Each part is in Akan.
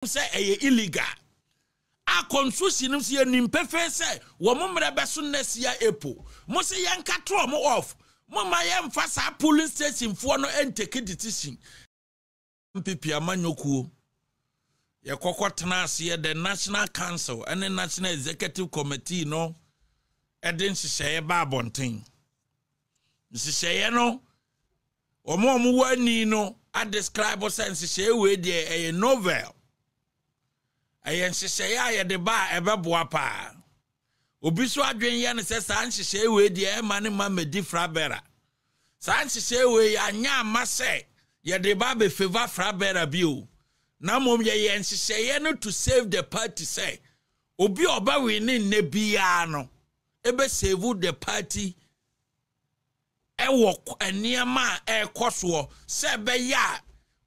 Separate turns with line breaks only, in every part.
Sɛ ɛyɛ illegal a, constitution no nso yɛnim pefee sɛ wɔn mmerɛ bɛso next year April. Mo se yɛnka to wɔn off, momma yɛmfa saa polling station foɔ no ntake decision. NPP amanyɔkuo, yɛkɔkɔ tena aseɛ, the National Council ne National Executive Committee no de nhyehyɛeɛ ba abɔnten. Nhyehyɛeɛ no, wɔn a wɔwɔ ani no adescribe sɛ nhyehyɛeɛ wei deɛ ɛyɛ novel. Ɛyɛ nhyehyɛeɛ a yɛde ba a ɛbɛboa paa. Obi so adwene yɛ no sɛ saa nhyehyɛeɛ wei deɛ ɛma ne ma mmɛdi frabɛra. Saa nhyehyɛeɛ wei anyɛ amma sɛ yɛde ba abɛfeva frabɛra bio. Na mmom yɛyɛ nhyehyɛeɛ no to save the party sɛ obi a ɔbɛwe ne nnɛ biara no ɛbɛsave the party wɔ nneɛma a ɛrekɔ soɔ sɛ ɛbɛyɛ a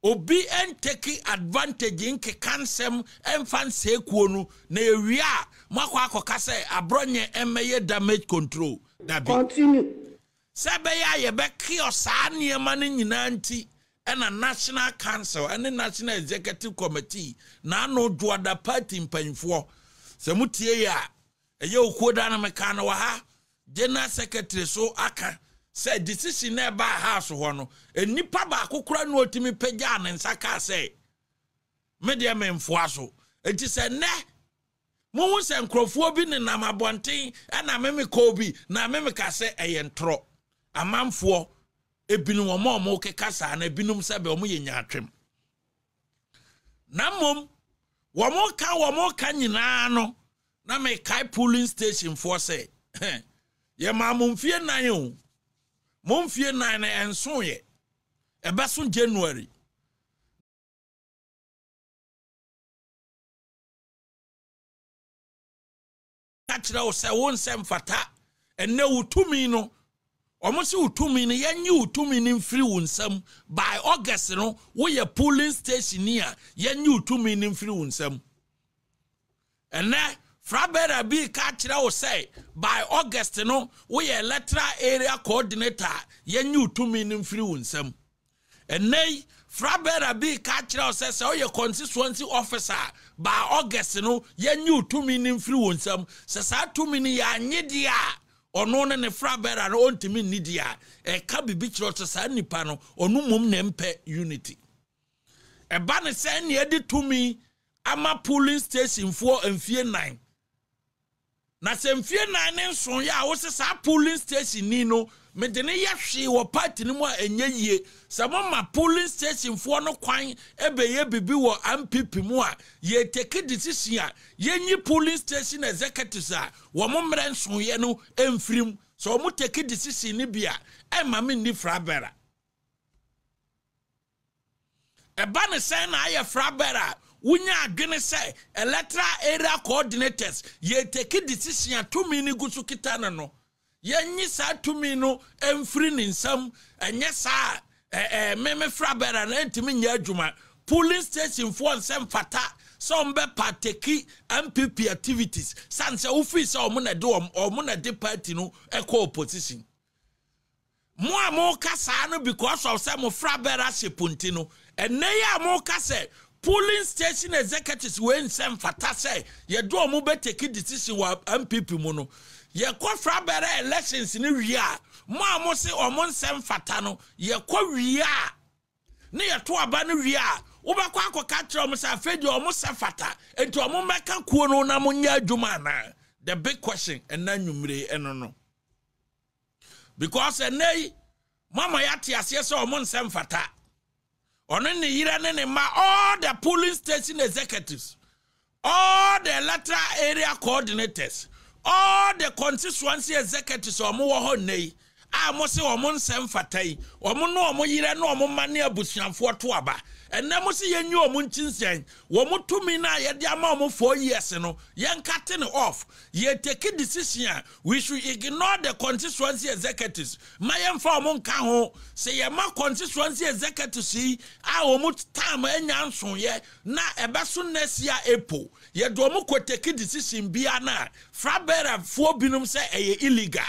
obi nteki advantage nkeka nsɛm mfa nsɛe kuo no na ɛwie a moakɔ akɔka sɛ aborɔnyɛ mmɛyɛ damage control. Dabi.
Continue.
Sɛ ɛbɛyɛ a yɛbɛkeɔ saa nneɛma no nyinaa nti ɛna National Council ne National Executive Committee na ano Dwoada party mpanyinfoɔ sɛ motie yɛ a ɛyɛ okuo da no mekaa no wɔ ha General Secretary so aka sɛ decision na ɛbaa house hɔ no, nnipa baako koraa na ɔtumi pagyaa ne nsa kaa sɛ me deɛ memfoa so. Nti sɛ nnɛ mohu sɛ nkurɔfoɔ bi nenam abɔnten ɛna me mekɔɔ bi na me meka sɛ ɛyɛ ntorɔ. Amanfoɔ ebinom wɔn a wɔkeka saa no ebinom sɛ bɛ wɔn yɛ nyaatwem. Na mmom wɔn ka wɔn ka nyinaa no na mekae polling station foɔ sɛ yɛmaa mo mfie nan o, mo mfie nan no ɛnso yɛ, ɛbɛso January. Ka kyerɛ wo sɛ wo nsɛ mfata ɛnɛ wo tumi no, wɔn se wo tumi no yɛnye wo tumi no mfiri wo nsam by August no, woyɛ polling station ni a yɛnye wo tumi no mfiri wo nsam. Ɛnɛ Frabera bi ka kyerɛ wo sɛ by August no woyɛ electoral area coordinator a yɛnye wo tumi no mfiri wo nsam. Ɛnnɛ yi, Frabera bi reka akyerɛ wo sɛ sɛ woyɛ constituency officer a, by August no, yɛnnye wo tumi no mfiri wo nsam. Sɛ saa tumi no yɛannye deɛ a, ɔno ne ne Frabera no ɔntumi nni deɛ a, ɛka biribi kyerɛ wo sɛ saa nipa no, ɔno mmom na ɛmpɛ unity. Ɛba ne sɛ ɛnna ɛde tumi ama polling station foɔ mfie nnan. Na sɛ mfie nan ne nson yɛ a wose saa polling station ni no mede no yɛ hwee wɔ party no mu a ɛnyɛ yie. Sɛ moma polling station foɔ no kwan bɛyɛ biribi wɔ NPP mu a yɛ take decision a yɛnyi polling station executives a wɔn mmerɛ nsoeɛ no mfiri mu. Sɛ wɔn take decision no bi a ɛmma menni frabɛra. Ɛba no sɛn na ayɛ fra bɛr a wonya adwene sɛ electoral area coordinators yɛ take decision a tumi no gu so kita no no, yɛnye saa tumi no mfiri ne nsam, ɛnyɛ saa a ɛɛ me me fra bɛr a no ɛntumi nyɛ adwuma. Polling station foɔ nsɛ mfata sɛ wɔn bɛ partake NPP activities sane sɛ wofii sɛ wɔn na ɛde wɔn na ɛde party no ɛkɔ opposition. Mo a moka saa no because of sɛ mo fra bearership nti no, ɛnnɛ yi a moka sɛ polling station executives wei nsɛ mfata sɛ yɛde wɔn bɛ take decision wɔ NPP mu no, yɛkɔ fra bearer elections no wie a, mo a mo se wɔn nsɛ mfata no, yɛkɔ wie a, ne yɛto aba no wie a, wobɛkɔ akɔka kyerɛ wɔn sɛ afei deɛ wɔn sɛ fata, nti wɔn mmɛka kuo no na monyɛ adwuma anaa? The big question ɛnna anwummere ɛno no. Because ɛnnɛ yi moama yɛate aseɛ sɛ ɔmo nsɛ mfata. Ɔno ne yerɛ ne ne mma, all the polling station executives, all the electoral area coordinators, all the constituency executives a ɔmo wɔ hɔ nnɛ yi a mo se ɔmo nsɛ mfata yi, ɔmo ne ɔmo yerɛ ne ɔmo mma ne abusuafoɔ to aba. Ɛnnɛ mo se yɛnyi ɔmo nkyinsɛn, wɔn tumi no a yɛde ama ɔmo 4 years no, yɛnkate no off. Yɛ take decision a we should ignore the constituency executives ma yɛmfa wɔn nka ho. Sɛ yɛma constituency executives yi a wɔn time anya nsoeɛ na ɛbɛso next year April yɛde wɔn kɔ take decision bia no a, fraberafoɔ binom sɛ ɛyɛ illegal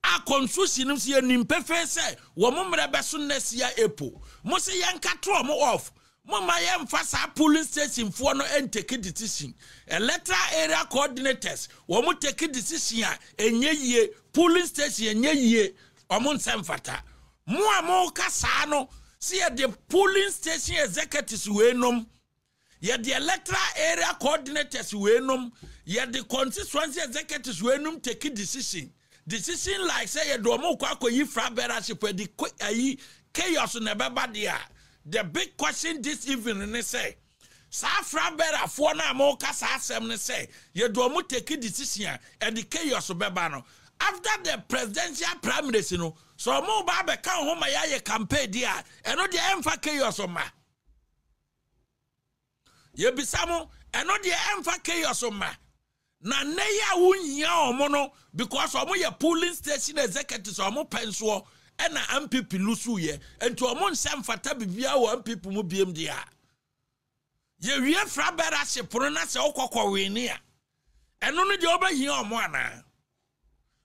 a constitution no sɛ yɛnim pefee sɛ wɔn mmerɛ bɛso next year April, mo sɛ yɛnka to wɔn off. Momma yɛmfa saa polling station foɔ no ntake decision. Electoral area coordinators, wɔn take decision a ɛnyɛ yie, polling station ɛnyɛ yie, wɔn nsɛ mfata. Mo a moka saa no, sɛ yɛde polling station executives wei nom, yɛde electoral area coordinators wei nom, yɛde constituency executives wei nom take decision. Decision like sɛ yɛde wɔn rekɔ akɔyi flagbearership ɛde ayi chaos na ɛbɛba deɛ a, the big question this evening ne sɛ, saa flagbearerfoɔ no a moka saa asɛm no sɛ yɛde wɔn take decision a ɛde chaos bɛba no, after the presidential primaries no, sɛ wɔn reba abɛka ho ma yɛayɛ campaign deɛ a, ɛno deɛ ɛmfa chaos mma. Yɛbisa mo, ɛno deɛ ɛmfa chaos mma. Na nnɛ yi a wonhia wɔn no because wɔn yɛ polling station executives a wɔn pɛ nsoɔ ɛna NPP lusu yɛ nti wɔn nhyɛ mfata biribiara wɔ NPP mu biem deɛ a yɛwie flagbearership no na sɛ wokɔ kɔ wene a ɛno no deɛ wobɛhia wɔn anaa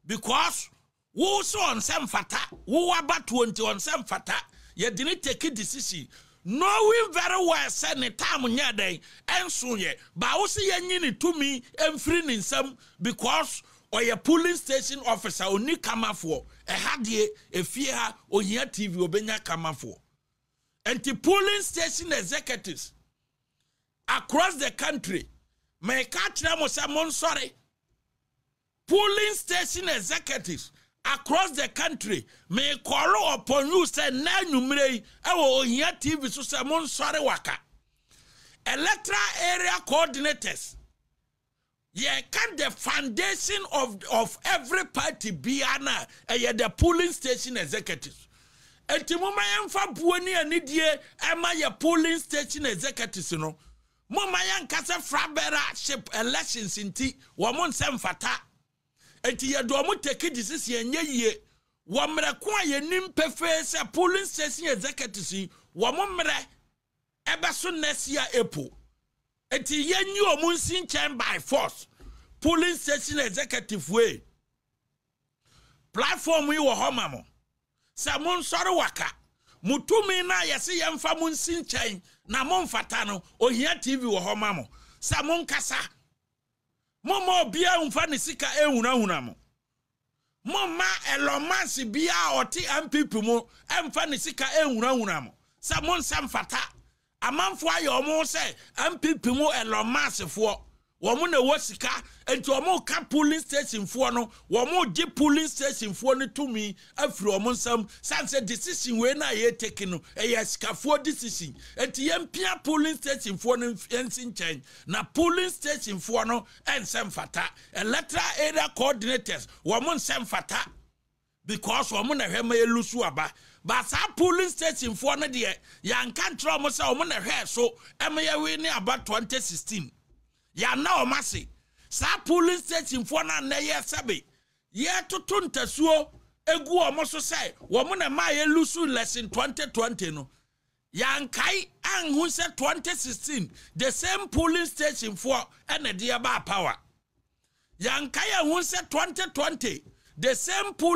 because Wo se ɔnsɛ mfata, wo w'abatoɔ nti ɔnsɛ mfata, yɛde no take decision knowing very well sɛ ne time nyɛɛ dɛn, ɛnsoeɛ, but wo se yɛnyi ne tumi mfiri ne nsam because ɔyɛ polling station officer, ɔnni kamafoɔ, ɛha deɛ, efie ha, ɔhia TV ɔbɛnya kamafoɔ. Nti polling station executives across the country, meka akyerɛ mo sɛ monsɔre. Polling station executives across the country, me call upon you sɛ nnɛ anwummerɛ yi ɛwɔ Ohia TV so sɛ monsɔre waka. Electoral area coordinators, yɛka the foundation of, of every party biara no a, ɛyɛ the polling station executives. Enti momma yɛmfa buo ne anidie ɛma yɛ polling station executives no. Momma yɛnka sɛ flagbearership elections nti wɔn nsɛ mfata. Enti yɛde wɔn take decision ɛnyɛ yie. Wɔ mmerɛ ko a yɛnim pefee sɛ polling station executives yi wɔn mmerɛ ɛbɛso next year April. Enti yɛnyi wɔn nsi nkyɛn by force. Polling station executive wei. Platform yi wɔ hɔ ma mo sɛ monsɔre waka mo tumi no a yɛse yɛmfa mo nsi nkyɛn na momfata no. Ohia TV wɔ hɔ ma mo sɛ monkasa. Momma obiara mfa ne sika nhunahuna mo. Momma Elon Musk biara a ɔte NPP mu mfa ne sika nhunahuna mo sɛ mo nsa mfata. Amanfoɔ ayɛ wɔn ho sɛ NPP mu Elon Musk foɔ. Wɔn na ɛwɔ sika, nti wɔn reka polling station foɔ no, wɔn regye polling station foɔ no tumi afiri wɔn nsam. Sane sɛ decision wei no a yɛretake no, ɛyɛ asikafoɔ decision. Nti yɛmpia polling station foɔ no nsi nkyɛn, na polling station foɔ no nsɛ mfata. Electoral area coordinators, wɔn nsɛ mfata. Because wɔn na ɛhwɛ ma yɛ lusu aba. But saa polling station foɔ no deɛ, yɛanka nkyerɛ wɔn sɛ wɔn na ɛhwɛɛ so ɛma yɛ win aba 2016. Yɛanna wɔn ase. Saa polling station foɔ no a nnɛ yɛ sɛbe yɛtoto ntasuo egu wɔn so sɛ wɔn na ɛma yɛ lusu election 2020 no, yɛankae anhu sɛ 2016 the same polling station foɔ ɛna ɛde ɛbaa power. Yɛankae anhu sɛ 2020 the same polling